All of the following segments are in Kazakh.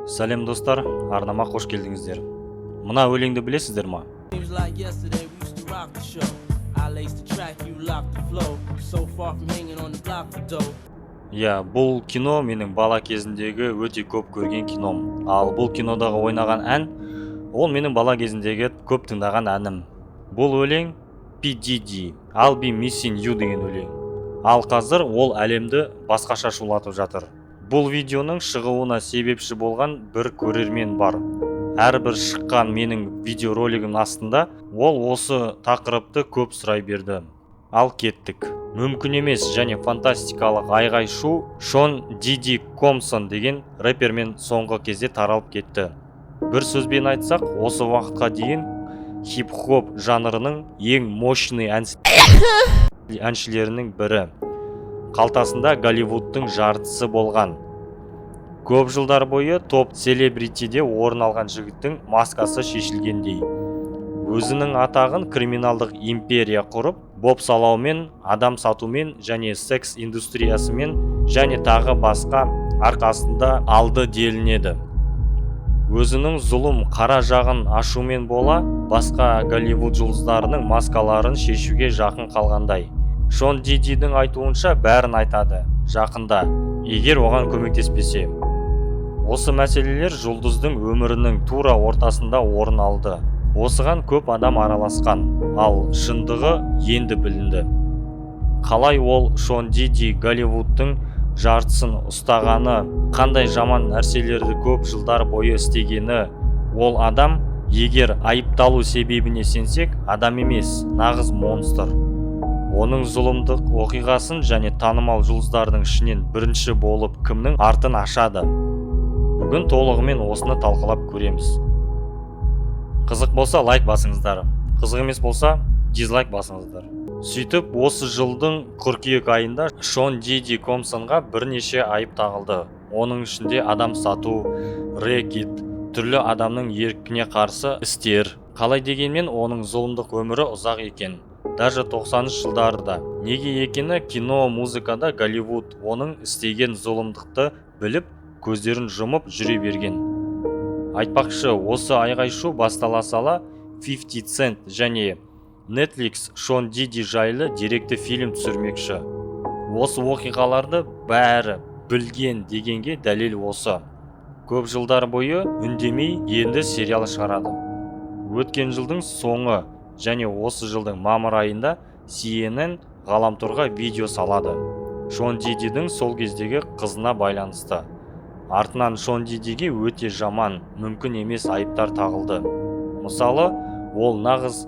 Сәлем, достар! Арнама қош келдіңіздер. Мына өлеңді білесіздер ма? Seems like yesterday we used to rock the show. I laced the track, you locked the flow. So far from hanging on the block for dough. Иә, бұл кино менің бала кезімдегі өте көп көрген кином. Ал бұл кинодағы ойнаған ән, ол менің бала кезімдегі көп тыңдаған әнім. Бұл өлең P. Diddy, "I'll Be Missing You" деген өлең. Ал қазір ол әлемді басқаша шулатып жатыр. Бұл видеоның шығуына себепші болған бір көрермен бар. Әрбір шыққан менің видеоролигімнің астында ол осы тақырыпты көп сұрай берді. Ал кеттік. Мүмкін емес және фантастикалық айғай шу Шон Диди Комсон деген рэпермен соңғы кезде таралып кетті. Бір сөзбен айтсақ, осы уақытқа дейін хип-хоп жанрының ең мощный әншілерінің бірі. Қалтасында Голливудтың жартысы болған. Көп жылдар бойы топ селебритиде орын алған жігіттің маскасы шешілгендей. Өзінің атағын криминалдық империя құрып, бопсалаумен, адам сатумен және секс индустриясымен және тағы басқа арқасында алды делінеді. Өзінің зұлым қара жағын ашумен бола, басқа Голливуд жұлдыздарының маскаларын шешуге жақын қалғандай. Шон Дидидің айтуынша, бәрін айтады жақында, егер оған көмектеспесе. Осы мәселелер жұлдыздың өмірінің тура ортасында орын алды. Осыған көп адам араласқан, ал шындығы енді білінді. Қалай ол Шон Диди Голливудтың жартысын ұстағаны, қандай жаман нәрселерді көп жылдар бойы істегені. Ол адам, егер айыпталу себебіне сенсек, адам емес, нағыз монстр. Оның зұлымдық оқиғасын және танымал жұлдыздардың ішінен бірінші болып кімнің артын ашады? Бүгін толығымен осыны талқылап көреміз. Қызық болса, лайк басыңыздар, қызық емес болса, дизлайк басыңыздар. Сөйтіп, осы жылдың қыркүйек айында Шон Диди Комсонға бірнеше айып тағылды. Оның ішінде адам сату, рэкет, түрлі адамның еркіне қарсы істер. Қалай дегенмен, оның зұлымдық өмірі ұзақ екен, даже 90 жылдарда. Неге екені, кино, музыкада Голливуд оның істеген зұлымдықты біліп, көздерін жұмып жүре берген. Айтпақшы, осы айғай-шу бастала сала 50 Cent және Netflix Шон Диди жайлы деректі фильм түсірмекші. Осы оқиғаларды бәрі білген дегенге дәлел осы. Көп жылдар бойы үндемей, енді сериал шығарады. Өткен жылдың соңы және осы жылдың мамыр айында CNN ғаламторға видео салады Шон Дидидің сол кездегі қызына байланысты. Артынан Шон Дидиге өте жаман, мүмкін емес айыптар тағылды. Мысалы, ол нағыз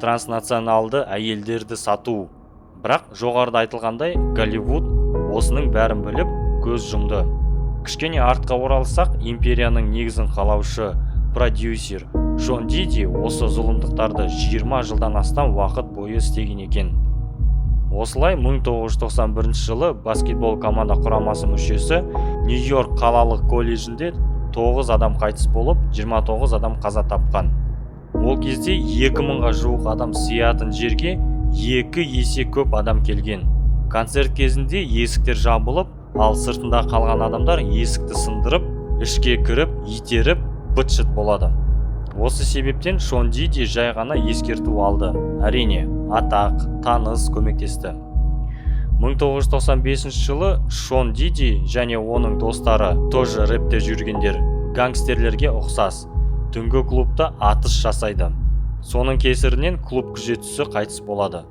транснационалды әйелдерді сату. Бірақ жоғарыда айтылғандай, Голливуд осының бәрін біліп, көз жұмды. Кішкене артқа оралсақ, империяның негізін қалаушы продюсер Шон Диди осы зұлымдықтарды 20 жылдан астам уақыт бойы істеген екен. Осылай, 1991 жылы баскетбол команда құрамасы мүшесі Нью-Йорк қалалық колледжінде 9 адам қайтыс болып, 29 адам қаза тапқан. Ол кезде 2000-ға жуық адам сыятын жерге екі есе көп адам келген. Концерт кезінде есіктер жабылып, ал сыртында қалған адамдар есікті сындырып, ішке кіріп, итеріп, быт-шыт болады. Осы себептен Шон Диди жай ғана ескерту алды. Әрине, атақ, таныс көмектесті. 1995 жылы Шон Диди және оның достары, тоже рэпте жүргендер, гангстерлерге ұқсас түнгі клубта атыс жасайды. Соның кесірінен клуб күзетшісі қайтыс болады.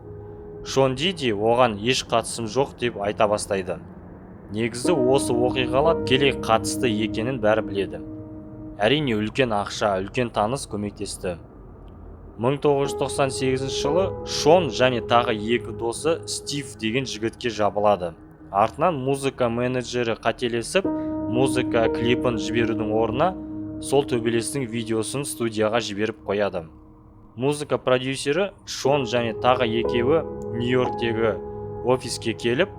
Шон Диди оған еш қатысым жоқ деп айта бастайды. Негізі, осы оқиғаға тікелей қатысты екенін бәрі біледі. Әрине, үлкен ақша, үлкен таныс көмектесті. 1998 жылы Шон және тағы екі досы Стив деген жігітке жабылады. Артынан музыка менеджері қателесіп, музыка клипін жіберудің орнына сол төбелестің видеосын студияға жіберіп қояды. Музыка продюсері Шон және тағы екеуі Нью-Йорктегі офиске келіп,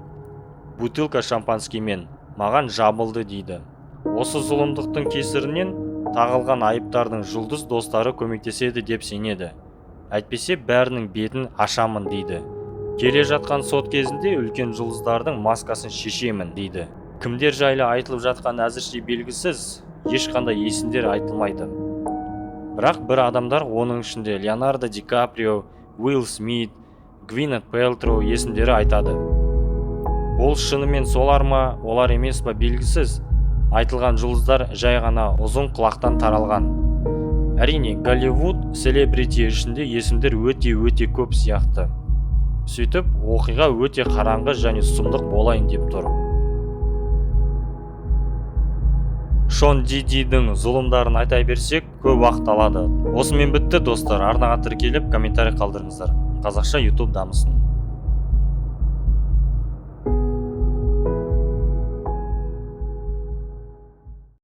бутылка шампанскиймен маған жабылды дейді. Осы зұлымдықтың кесірінен тағылған айыптардың жұлдыз достары көмектеседі деп сенеді. Әйтпесе бәрінің бетін ашамын дейді. Келе жатқан сот кезінде үлкен жұлдыздардың маскасын шешемін дейді. Кімдер жайлы айтылып жатқаны әзірше белгісіз. Ешқандай есімдер айтылмайды. Бірақ бір адамдар, оның ішінде Леонардо Ди Каприо, Уилл Смит, Гвинет Пелтроу есімдері айтады. Бұл шынымен солар ма, олар емес па, белгісіз. Айтылған жұлдыздар жай ғана ұзын құлақтан таралған. Әрине, Голливуд селебрити ішінде есімдер өте-өте көп сияқты. Сөйтіп, оқиға өте қараңғы және сұмдық болайын деп тұр. Шон Дидидің зұлымдарын айта берсек, көп уақыт алады. Осымен бітті, достар. Арнаға тіркеліп, комментарий қалдырыңыздар. Қазақша YouTube дамысын.